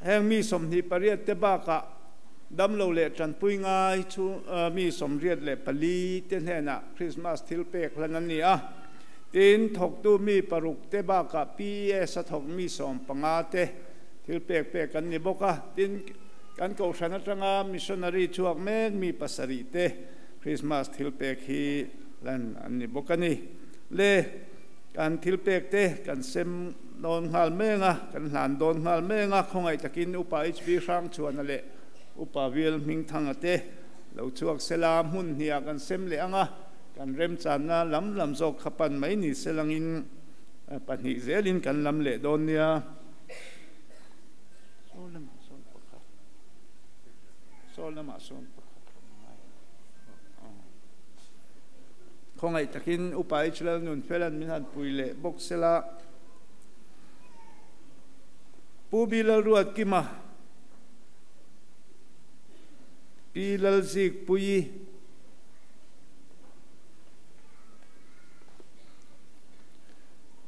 Heng mi 28 te bakah damlo leh tanpui ngai chu mi 84 te hnenah Krismas thilpek hlan an ni a. Tin, thawktu mi paruk te bakah PES a thawk mi 15 te thilpek pek an ni bawk a. Tin, kan kohhran atanga missionary chhuak mek mi pasarih te Krismas thilpek hi hlan an ni bawk a ni. Le, kan thilpek te kan sem dawn nghal meng a, kan hlan dawn nghal meng a, khawngaih takin Upa HB Hrangchhuana leh Upa Vil Hmingthanga te lo chhuak sela hmun hniah kan sem leh ang a, kan remchanna lam lam zawk kha pan mai ni selangin pahnih zelin kan lam leh dawn nia. Saw lamah sawn pakhat, saw lamah sawn pakhat kan ngai a. Khawngaih takin Upa H Lalnunfela'n min han pui leh bawk sela. Pu B Lalruatkima, Pi Lalzikpuii,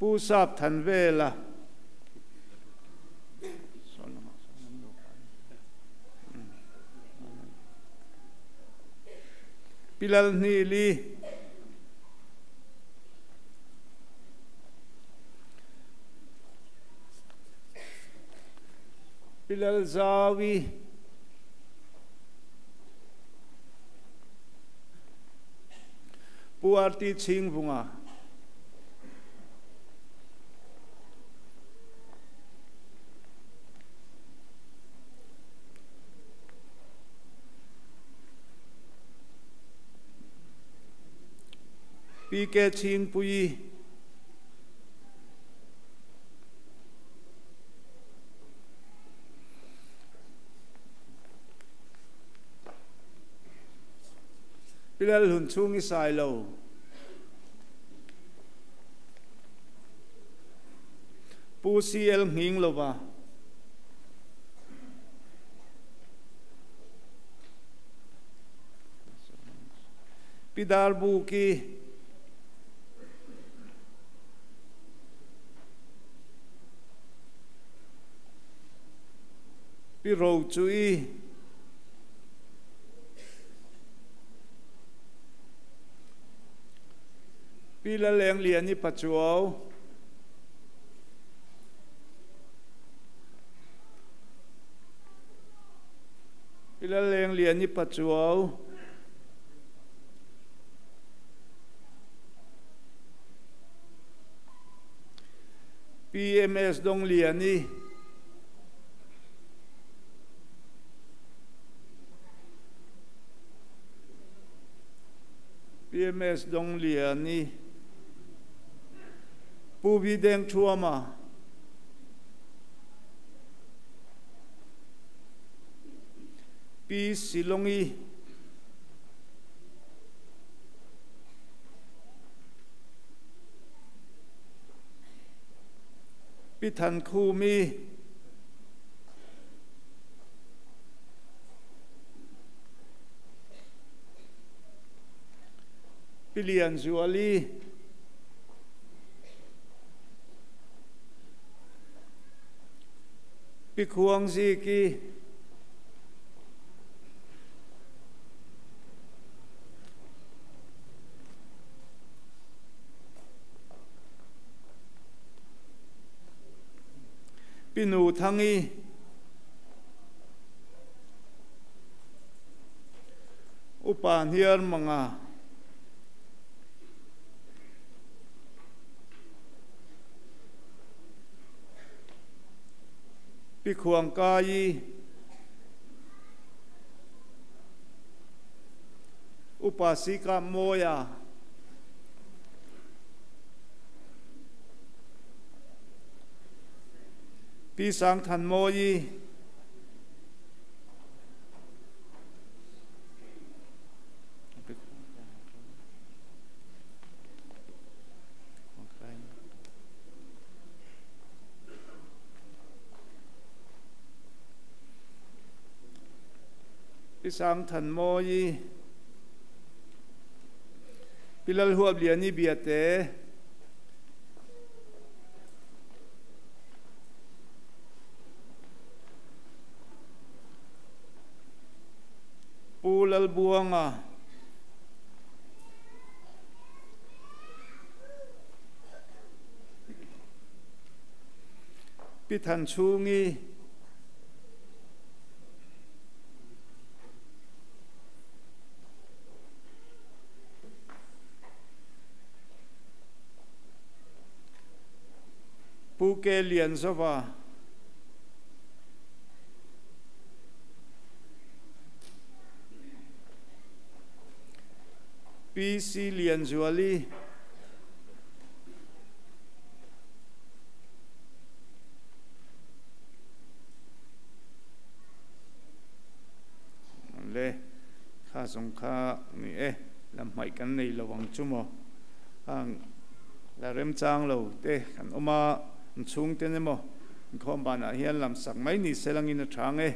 Pu Sap Thanvela, Pi Lalhnili, Pi Lalzawi, Pu RT Chhingvunga, PK Chhingpuii, Pi Lalhlun chhung i sai lo. Pu CL Nghing lova. Pi Darbuki. Pi Rochuii. Pi Lalengliani Pachuau. Pi Lalengliani Pachuau. Pi MS Dongliani. Pi MS Dongliani. Pu Vi Deng Thuama. Pi Silongi. Pi Thankhumi. Pi Lianzuali. Pi Khuangziki. Pi Nu Thangi. Upa Hniar Manga. Pi Khuangkaii. Upa Sika Mawia. Pi Sangthan Mawii. Pi Sangthan Mawii. Pi Lalhuapliani Biate. Pu Lalbuanga. Pi Thanchhungi. Pu Ke Lianzova. Pi C Lianzuali. Le kha zawng kha ni e, lam hmaih kan nei lo ang chu maw? Khang la remchang lo te kan awm a, an chhungten emaw inkhawm banah hian lam sak mai ni se langin a tha ang e.